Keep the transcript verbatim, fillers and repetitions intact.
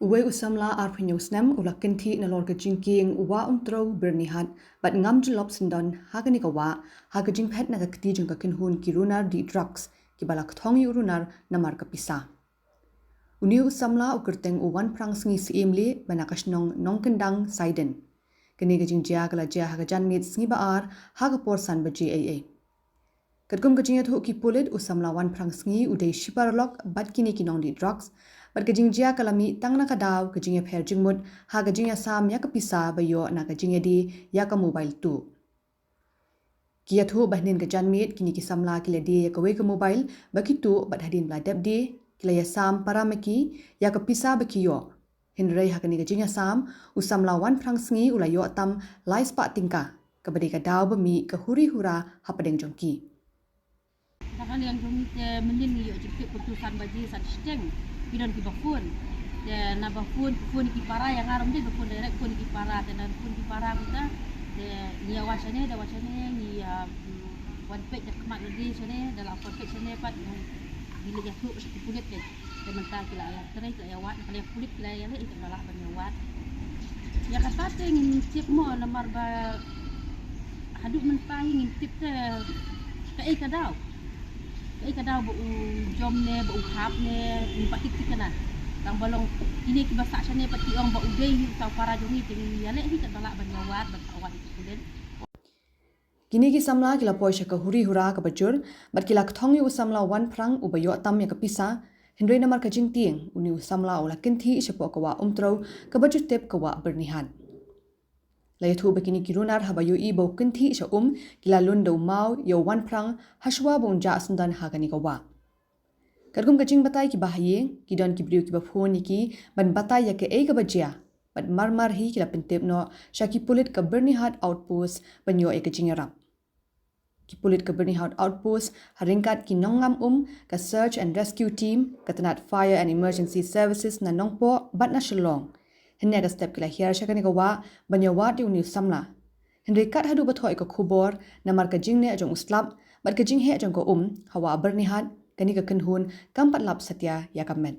Uwei u samla arphew snem u la kynthih nalor ka jingkieng u Wah Umtrew Byrnihat bad ngam jyllop syndon ha kane ka wah ha ka jingphet na ka kti jong ka kynhun ki runar dih drugs kiba la kthong ïa u runar namar ka pisa. Une u samla u kyrteng u Wanphrangsngi Syiemlieh ba na ka shnong Nongkyndang Saiden. Kane ka jingjia ka la jia ha ka janmiet sngi ba ar ha ka por san baje eiei. Katkum ka jingïathuh ki pulit, u samla Wanphrangsngi u dei shi paralok bad kine ki nongdih drugs bad ka jingjia ka la mih tang na ka daw ka jingïapher jingmut ha ka jingïasam ïa ka pisa ba ïoh na ka jingïadie ïa ka mobile tuh. Ki ïathuh ba hynnin ka janmiet kine ki samla ki la die ïa kawei ka mobile ba ki tuh bad hadien ba la dep die ki la ïasam para ma ki ïa ka pisa ba ki ïoh. Hynrei ha kane ka jingïasam u samla Wanphrangsngi u la ïoh tam lai spah tyngka kaba dei ka daw ba mih ka huri hura hapdeng jong ki. Na ka liang jong ngi te mynnin ngi ïoh jingtip kumtu san baje san shiteng ki don kiba phone. Te naba phone, phone ki para, ïa nga ruh ym dei ba phone direct, phone ki para, te naba phone ki para kumta te ngi ïa wad shane da wad shane ngi ïa wan peit da khmat lade shane da la wan peit shane pat ngi leit ïathuh sha ki pulit te. Te mynta ki la ïa trei ki la ïa wad, na ka liang pulit ki la ïa leh, ïa ka la ban ïa wad. Ïa kata te ngim tip mo namar ba haduh mynta hi ngim tip te kaei ka daw. Kaei ka daw ba u jom ne ba u hap ne ngim pat tip thikna. Tang ba long kine kiba sah shane pat ki ong ba u dei hi uta u para jong ngi te ngi ïa leh hi katba lah ban ïa wad ban sa wad ïa ki pulit. Kine ki samla ki la poi sha ka huri hura kaba jur bad ki la kthong ïa u samla Wanphrang uba ïoh tam ïa ka pisa, hynrei namar ka jingtieng une u samla u la kynthih shapoh ka wah Umtrew kaba ju tip ka wah Byrnihat. La ïathuh ba kine ki runar haba ïohi ba u kynthih sha um ki la lun da u maw ïa u Wanphrang hashwa ba un jah syndon ha kane ka wah. Katkum ka jingbatai kiba ha ïing, ki don ki briew kiba phone ïa ki ban batai ïa kaei kaba jia bad mar mar hi ki la pyntip noh sha ki pulit ka Byrnihat Outpost ban ïoh ïa ka jingïarap. Ki pulit ka Byrnihat Outpost ha ryngkat ki nongngam um, ka Search and Rescue Team, ka tnat Fire and Emergency Services na Nongpoh bad na Shillong, hynne ka step ki la hiar sha kane ka wah ban ïa wad ïa une u samla. Hynrei kat haduh ba thoh ïa ka khubor namar ka jingneh jong u slap bad ka jingheh jong ka um ha wah Byrnihat, kane ka kynhun kam pat lap satia ïa ka met.